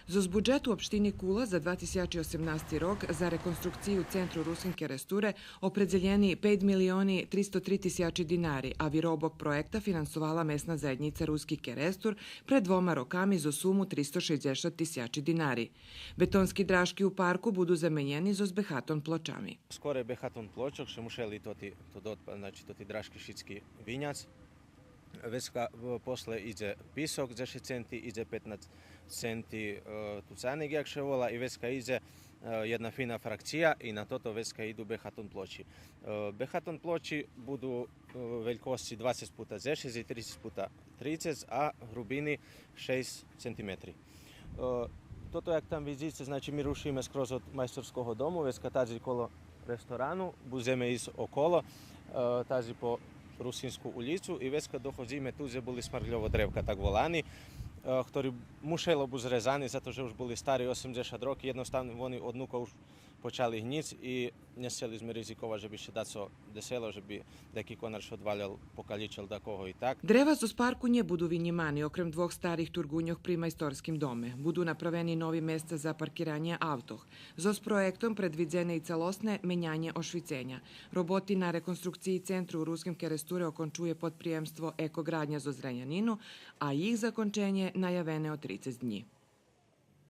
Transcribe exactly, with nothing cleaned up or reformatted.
Зоз буджету општини Кула за два тисячи осемнасти рок за реконструкцию центру Руским Керестуре опредзелєни пейц милиони тристо три тисячи динари, а виробок проєкта финансовала Месна заєднїца Руски Керестур пред двома роками зоз суму тристо шейдзешат тисячи динари. Бетонски дражки у парку буду заменєни зоз бехатон плочами. Скоре бехатон плочок, ше мушели тоти, то дот-, значи, тоти дражки шицки виняц. Вецка, е, после идзе писок, дзешец центи, идзе петнац центи, е, туцаник, як ше вола, и вецка идзе, е, єдна фина фракция и на тото вецка иду бехатон плочи. Е, бехатон плочи буду, е, велькосци двацец пута дзешец и трицец пута трицец, а грубини шейсц центиметри. Е, тото, як там видзице, значи, ми рушиме скроз од майсторского дому, вецка тадзи коло ресторану, будземе исц около, е, тадзи по Русинску улїцу и вецка доходзиме ту дзе були смарґльово древка, так волани, е, хтори мушело буц зрезани, зато же уж були стари осемдзешат роки, єдноставно вони од нука уж почали гнїц и нє сцели зме ризиковац же би ше дацо десело, же би даяки конар ше одвалєл, покалїчел дакого и так. Древа зоз парку нє буду винїмани, окрем двох старих турґуньох при майсторским доме. Буду направени нови месца за паркиранє автох. Зоз проєктом предвидзене и целосне менянє ошвиценя. Роботи на реконструкциї центру у Руским Керестуре окончує подприємство Екоградня зоз Зренянину, а їх законченє наявене о трицец днї.